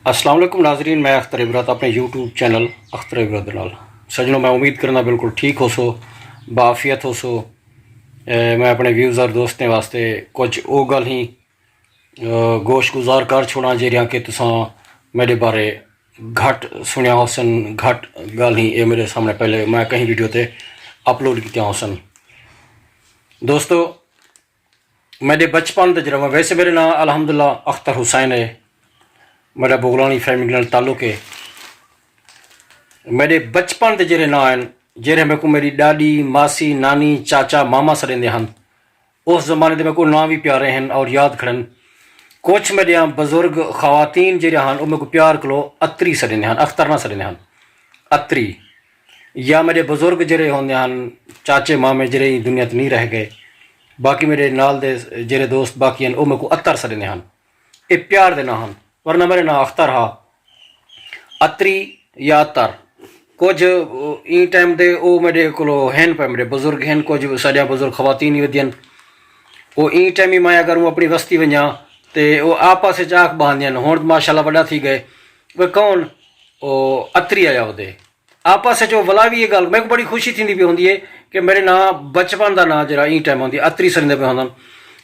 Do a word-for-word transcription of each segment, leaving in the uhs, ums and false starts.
السلام علیکم ناظرین، میں اختر عبرت اپݨے یوٹیوب چینل اختر عبرت دے نال۔ سڄݨو، میں امید کرنا بالکل ٹھیک ہوسو، بعافیت ہوسو۔ اے، میں اپݨے ویوزر دوستیں واسطے کجھ او ڳالھیں، اے، گوش گزار کر چھوڑاں جیڑھیاں کہ تساں میݙے بارے گھٹ سݨیا ہوسن، گھٹ ڳالھیں اے میݙے سامݨے پہلے میں کہیں ویڈیو تے اپلوڈ کیتیاں ہوسن۔ دوستو، میݙے بچپن تے جیڑھا، ویسے میݙے ناں الحمدللہ اختر حسین ہے، میݙا بغلانی فیملی نال تعلق ہے۔ میݙے بچپن تے جیڑھے ناں ہن، جیڑھے میکوں میݙی ݙاݙی، ماسی، نانی، چاچا، ماما سݙیندے ہن، اس زمانے دے میکوں ناں وی پیارے ہن اور یاد کھڑن۔ کجھ میݙیاں بزرگ خواتین جیڑھیاں ہن، او میکوں پیار کولو اتری سݙیندے ہن، اختر نہ سݙیندے ہن، اتری۔ یا میݙے بزرگ جیڑھے ہوندے ہن، چاچے مامے جیڑھے ایں دنیا تے نہیں رہ ڳئے، باقی میݙے نال دے جیڑھے دوست باقی ہن، او میکوں اتر سݙیندے ہن۔ اے پیار دے ناں ہن، ورنہ میݙا ناں اختر ہا۔ اتری یا اتر۔ کجھ ایں ٹائم دے او میݙے کولو ہن پئے، میݙے بزرگ ہن، کجھ ساݙیاں بزرگ خواتین ہی ودیاں ہن۔ او ایں ٹائم ہی میں اگر اوں اپݨی وستی ونڄاں تے او آپس وچ آکھ ٻہاندیاں ہن، ہݨ ماشاءاللہ وݙا تھی ڳئے، وے کون او اتری آیا ودے۔ آپس وچ او ولا وی اے ڳالھ، میکوں بڑی خوشی تھیندی پئی ہوندی ہے کہ میݙے ناں، بچپن دا ناں جیڑھا ایں ٹائم ہوندی اتری سݙیندے پئے ہوندن۔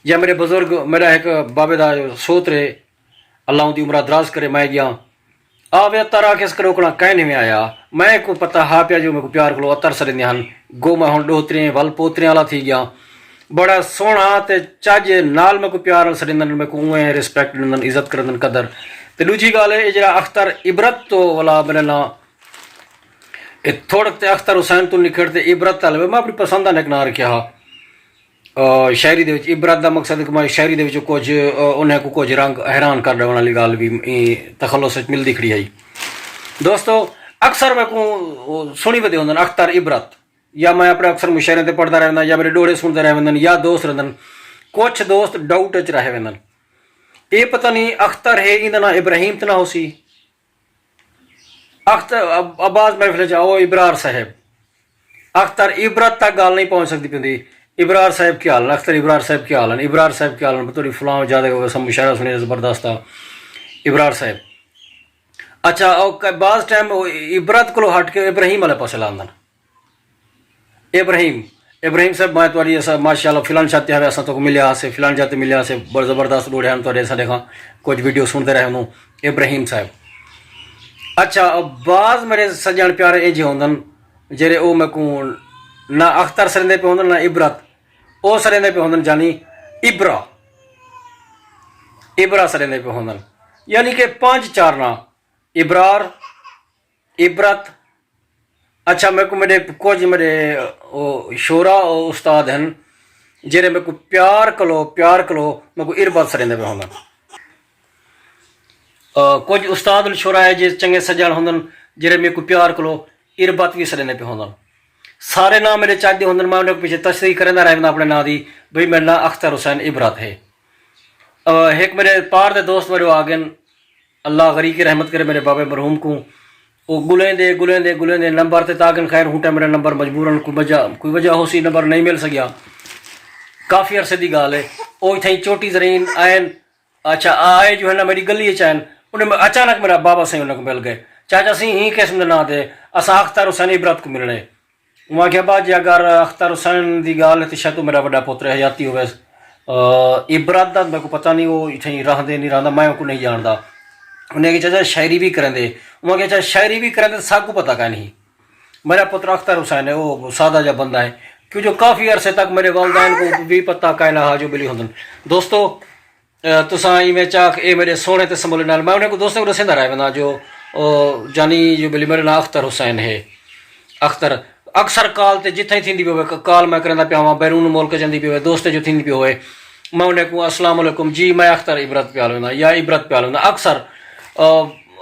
یا میݙے بزرگ، میݙا ہک بابے دا سوتر ہے، اللہ اوندی عمراں دراز کرے، میں ڳیاں، آ وے اتر آکھیس کروکݨا کائنی وے آیا۔ میکوں پتہ ہا پیا جو میکوں پیار کولو اتر سݙیندے ہن۔ گو میں ہݨ ݙوہتریں ول پوتریں آلا تھی ڳیاں۔ بڑا سوہݨا تے چڄ نال میکوں پیار نال سݙیندن، میکوں اونویں رسپیکٹ ݙیندن، عزت کریندن، قدر۔ تے ݙوجھی ڳالھ ہے، اے جیڑھا اختر عبرت توں ولا میݙا ناں، اے تھوڑک تے اختر حسین توں نکھڑ تے عبرت تل وے، میں اپݨی پسند دا ہک ناں رکھیا ہا۔ آ، شاعری دے وچ عبرت دا مقصد ہے کہ میں شاعری دے وچ کجھ، آ، انہیں کوں کجھ رنگ حیران کر ݙیوݨ والی ڳالھ وی ایں تخلص وچ ملدی کھڑی ہئی۔ دوستو، اکثر میکوں، آ، سݨی ودے ہوندن اختر عبرت، یا میں اپݨے اکثر مشاعریں تے پڑھدا رہنداں، یا میݙے ݙوہڑے سݨدے رہ ویندن، یا دوست رہندن۔ کجھ دوست ڈاؤٹ وچ رہ ویندن، اے پتہ نہیں اختر ہے، ایندا ناں ابراہیم تے نہ ہوسی۔ اختر عب-، عباس محفل وچ آؤ، ابرار صاحب۔ اختر عبرت تک ڳالھ نہیں پہنچ سڳدی پئی ہوندی۔ ابرار صاحب کیا حال ہن؟ اختر ابرار صاحب کیا حال ہن؟ ابرار صاحب کیا حال ہن؟ تہاݙی فلاں جادے کو سب مشاعرہ سݨیا، زبردست ہا ابرار صاحب۔ اچھا، او ک-، بعض ٹائم او عبرت کولو ہٹ کے ابراہیم والے پاسے لاندن۔ ابراہیم، ابراہیم صاحب، میں تہاݙی اساں ماشاءاللہ فلان شادی تے ہاوے، اساں تہاکوں ملیا ہاسے، فلان جاہ تے ملیا ہاسے، بڑے زبردست ݙوہڑے ہن تہاݙے، اساں ݙیکھاں کجھ ویڈیو سݨدے رہے ہوں۔ ابراہیم صاحب۔ اچھا، بعض میݙے سڄݨ پیارے اینجھے ہوندن جیڑھے او میکوں نہ اختر سݙیندے پئے ہوندن نہ عبرت، او سݙیندے پئے ہوندن یعنی ابرا، ابرا سݙیندے پئے ہوندن۔ یعنی کہ پنج چار ناں، ابرار، عبرت۔ اچھا، میکوں میݙے کجھ میݙے او شعراء او استاد ہن جیڑھے میکوں پیار کولو، پیار کولو میکوں اربت سݙیندے پئے ہوندن۔ آ، کجھ استاد الشعراء ہے جے چنڳے سڄݨ ہوندن جیڑھے میکوں پیار کولو اربت وی سݙیندے پئے ہوندن۔ سارے ناں میݙے چڄ دے ہوندن، میں انہیں کوں پچھے تشریح کریندا رہ وینداں اپݨے ناں دی، بھئی میݙا ناں اختر حسین عبرت ہے۔ آ، ہک میݙے پار دے دوست میݙے آ ڳئن، اللہ غریقِ رحمت کرے میݙے بابے مرحوم کوں۔ او ڳلیندے، ڳلیندے، ڳلیندے نمبر تے تاکن خیر ہوں ٹائم میݙا نمبر مجبوراً کوئی وجہ، کوئی وجہ ہوسی نمبر نہیں مل سڳیا۔ کافی عرصے دی ڳالھ ہے۔ او اتھائیں چوٹی زرین آئن، اچھا، آ آئے جو ہے نا میݙی ڳلی اچ آئن۔ انہیں میں اچانک میݙا بابا سئیں انہیں کوں مل ڳئے۔ چاچا سئیں ایں قسم دے ناں تے اساں اختر حسین عبرت کوں ملݨے۔ اوں آکھیا، ابا جی اگر اختر حسین دی ڳالھ ہے تے شاید او میݙا وݙا پتر ہے، حیاتی ہوویس۔ آ، عبرت دا میکوں پتہ نہیں، او اتھیں رہندے نہیں رہندا، میں اونکوں نہیں ڄاݨدا۔ انہیں آکھیا، چاچا شاعری وی کریندے؟ اوں آکھیا، اچھا شاعری وی کریندے، ساکوں پتہ کائنی۔ میݙا پتر اختر حسین ہے، او سادہ جا بندہ ہے، کیوں جو کافی عرصے تک میݙے والدین کوں وی پتہ کائنا ہا جو بلی ہوندن۔ دوستو، اے، تساں ایویں چاک اے میݙے سوہݨے تے سمولے نال، میں انہیں کوں دوستیں کوں ݙسیندا رہ وینداں جو، او، جانی جو بلی میݙا ناں اختر حسین ہے۔ اختر، اکثر کال تے جتھائیں تھیندی پئی ہووے، ک-، کال میں کریندا پیا ہواں، بیرون ملک جاندی پئی ہووے، دوستیں جو تھیندی پئی ہووے، میں انہیں کوں السلام علیکم جی، میں اختر عبرت پیا وینداں یا عبرت پیا وینداں۔ اکثر، آ،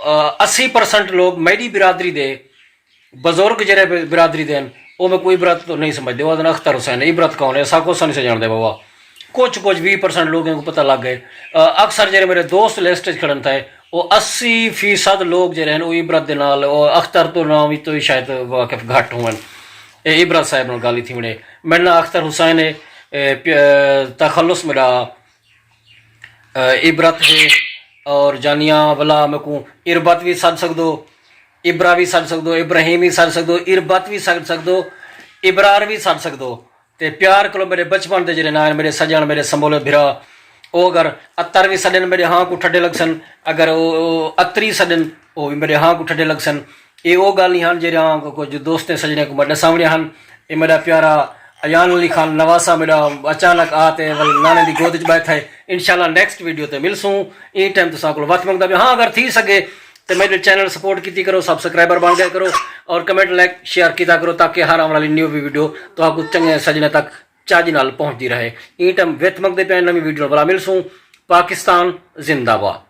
آ، اسی پرسنٹ لوگ میݙی برادری دے بزرگ جیڑھے ب-، برادری دے ہن، او میکوں عبرت توں نہیں سمجھدے۔ او آہدن، اختر حسین عبرت کون ہے؟ اساکوں اساں نہیں سڄاݨدے بابا۔ کجھ، کجھ ویہہ پرسنٹ لوگیں کوں پتہ لڳ ڳئے۔ آ، اکثر جیڑھے میݙے دوست لسٹ اچ کھڑن تھئے، او اسی فیصد لوگ جیڑھے ہن، او عبرت دے نال، او اختر توں نہ وی توں شاید واقف گھٹ ہوون۔ اے عبرت صاحب نال ڳالھ تھی ویندے۔ میݙا ناں اختر حسین ہے، اے پی-، اے تخلص میݙا، اے عبرت ہے۔ اور جانیاں ولا میکوں اربت وی سݙ سڳدو، ابرا وی سݙ سڳدو، ابراہیم وی سݙ سڳدو، اربت وی سݙ سڳدو، ابرار وی سݙ سڳدو۔ تے پیار کولو میݙے بچپن دے جیڑھے ناں ہن، میݙے سڄݨ، میݙے سنبھولے بھرا، او اگر عطر وی سݙن میݙے ہاں کوں ٹھڈے لڳسن، اگر او عطری سݙن او وی میݙے ہاں کوں ٹھڈے لڳسن۔ اے او ڳالھیں ہن جیڑھیاں کجھ دوستیں سڄݨیں کوں میں ݙساوݨیاں ہن۔ اے میݙا پیارا ایان علی خان نواسہ میݙا اچانک آ تے ول نانے دی گود اچ ٻہہ تھئے۔ انشاءاللہ نیکسٹ ویڈیو تے ملسوں۔ ایں ٹائم تساں کول وت منگدا پیا ہاں، اگر تھی سڳے تے میݙے چینل سپورٹ کیتی کرو، سبسکرائبر بݨ ڳئے کرو اور کمنٹ لائک شیئر کیتا کرو تاکہ ہر آوݨ والی نیو وی ویڈیو تہاکوں چنڳے سڄݨیں تک چاجی نال پہنچدی رہے۔ ایں ٹائم وت منگدے پئے نویں ویڈیو نال ولا ملسوں۔ پاکستان زندہ باد۔